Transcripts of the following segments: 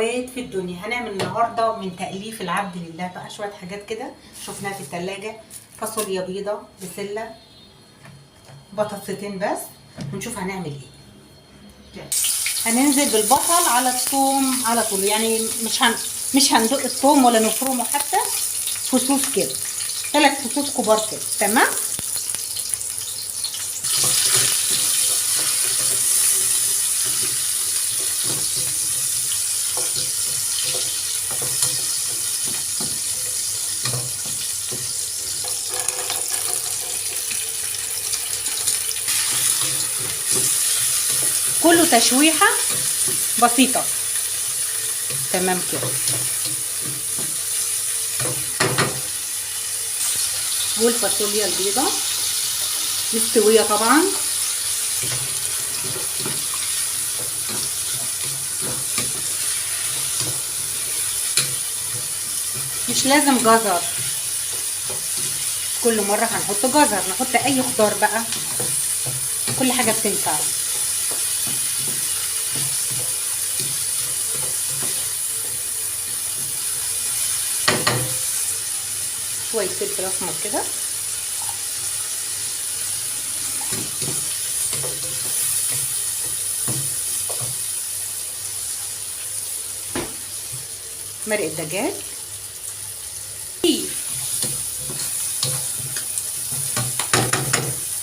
اخوات في الدنيا. هنعمل النهارده من تأليف العبد لله بقى شوية حاجات كده شفناها في التلاجة: فاصوليا بيضة، بسلة، بطاطستين بس، ونشوف هنعمل ايه. هننزل بالبصل على الثوم على طول، يعني مش هندق الثوم ولا نفرمه حتى، فصوص كده، 3 فصوص كبار كده. تمام. كله تشويحة بسيطة. تمام كده. والفاصوليا البيضة مستوية طبعا. مش لازم جزر، كل مرة هنحط جزر، نحط اي خضار بقى، كل حاجة بتنفع. شوية فلفل اسمر كده، مرق الدجاج،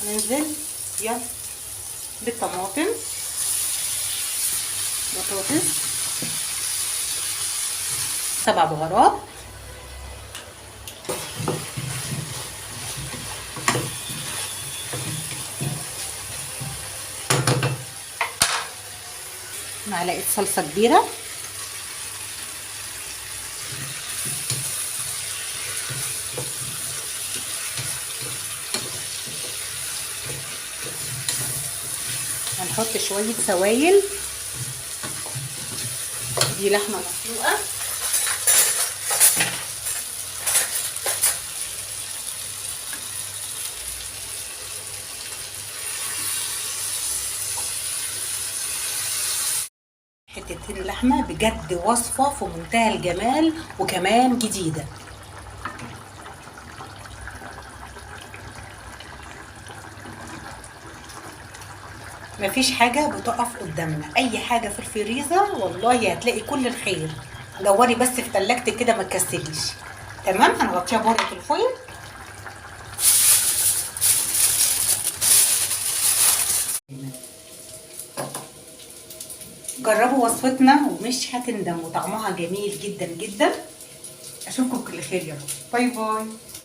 ننزل يلا بالطماطم، بطاطس، 7 بهارات، معلقة صلصة كبيرة، هنحط شوية سوائل، دي لحمة مسلوقة، حتتين لحمة. بجد وصفة في منتهى الجمال وكمان جديدة. مفيش حاجة بتقف قدامنا، أي حاجة في الفريزر والله هتلاقي كل الخير. دوري بس في تلاجتك كده، ما تكسليش. تمام. هنغطيها بورقة الفويل. جربوا وصفتنا ومش هتندموا، طعمها جميل جدا جدا. اشوفكم كل خير يا رب. bye bye.